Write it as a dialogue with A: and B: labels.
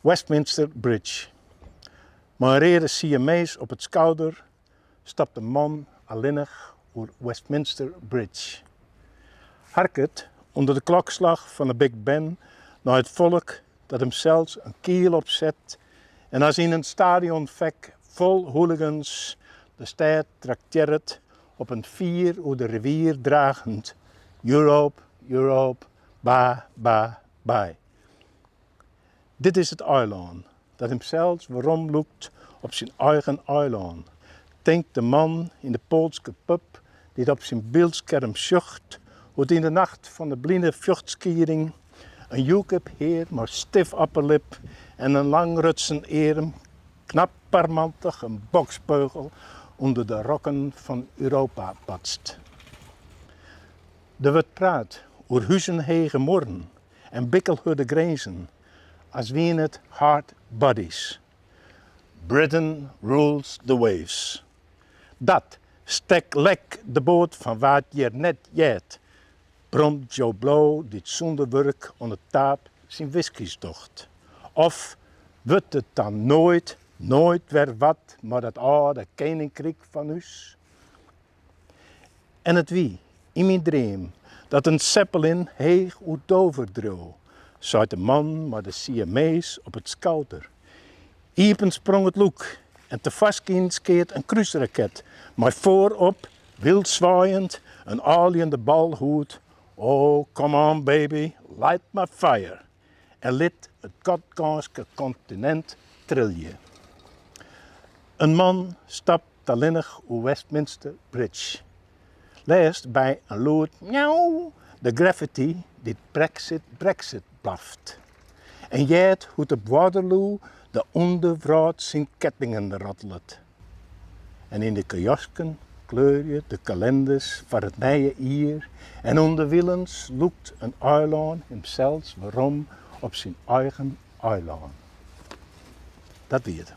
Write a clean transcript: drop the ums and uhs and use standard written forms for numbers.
A: Westminster Bridge. Mei in reade Siamees op it skouder stapt in man allinnich oer Westminster Bridge. Harket ûnder de klokslach fan 'e Big Ben nei it folk dat himsels in kiel opset en as yn in stadionfek fol hooligans de stêd traktearret op in fier oer de rivier dragend Europe, Europe, bye, bye, bye. Dit is it eilân dat himsels weromlûkt op syn eigen eilân, tinkt de man yn de Poalske pub dy't op syn byldskerm sjocht hoe't yn de nacht fan de bline fjochtskieding in UKIP-hear mei stif opperlip en in langrutsen earm knap parmantich in boksbeugel ûnder de rokken fan Europa patst. Der wurdt praat oer huzenhege muorren en bikkelhurde grinzen, as wiene it hard bodies. Britain rules the waves. Dat stek lek de boat fan wa't hjir net heart, bromt Joe Blow dy't sûnder wurk oan de taap syn whiskys docht. Of wurdt it dan noait, noait wer wat mei dat âlde keninkryk fan ús? En it wie yn myn dream dat in seppelin heech oer Dover dreau, seit de man mei de Siamees op it skouder. Iepen sprong it lûk en tefoarskyn skeat in krúsraket mei foarop, wyld swaaiend, in âljende balhoed, Oh, come on baby, light my fire! en lit it godgânske kontinint trilje. In man stapt allinnich oer Westminster Bridge. Lêst by in lûd miauw de graffity dy't Brexit, Brexit blaft. En heart hoe't op Waterloo de ûnderwrâld syn kettingen rattelet. En yn de kiosken kleurje de kalenders foar it nije jier en ûnderwilens lûkt in eilân himsels werom op syn eigen eilân. Dat wie it.